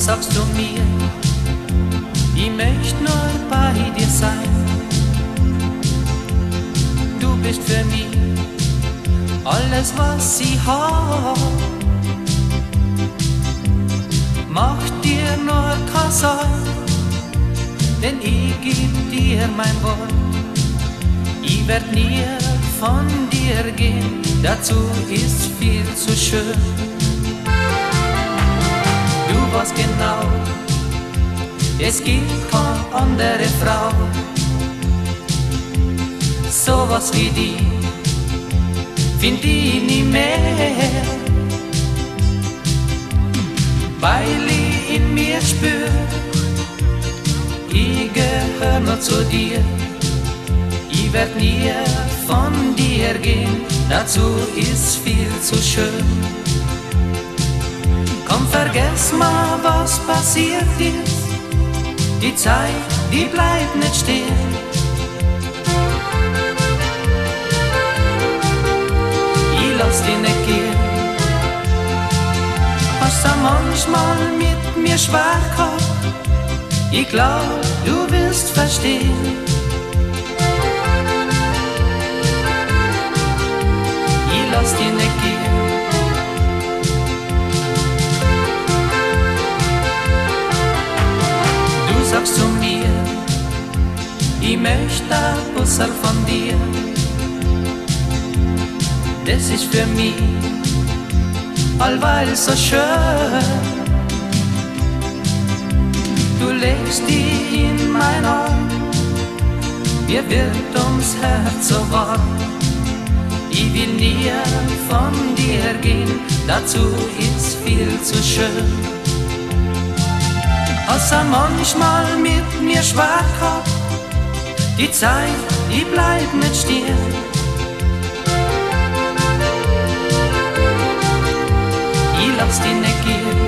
Sagst zu mir, ich möcht nur bei dir sein. Du bist für mich alles, was ich hab. Mach dir nur keine Sorge, denn ich geb dir mein Wort. Ich werd nie von dir gehen, dazu ist viel zu schön. Du weißt genau, es gibt keine andere Frau, sowas wie die find ich nie mehr. Weil ich in mir spür, ich gehör nur zu dir. Ich werd nie von dir gehen, dazu ist viel zu schön. Komm, vergess mal, was passiert ist, die Zeit, die bleibt nicht stehen. Ich lass dich nicht gehen. Hast du manchmal mit mir schwer gehabt? Ich glaub, du wirst verstehen. Ich lass dich nicht gehen. Du sagst zu mir, ich möchte ein Busserl von dir. Das ist für mich allweil so schön. Du legst dich in mein Arm, mir wird ums Herz so warm. Ich will nie von dir gehen, dazu ist viel zu schön. Hast du manchmal mit mir schwer gehabt, die Zeit, die bleibt nicht stehen. Ich lass dich nicht gehen.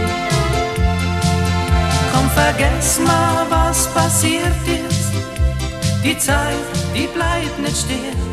Komm, vergess mal, was passiert ist. Die Zeit, die bleibt nicht stehen.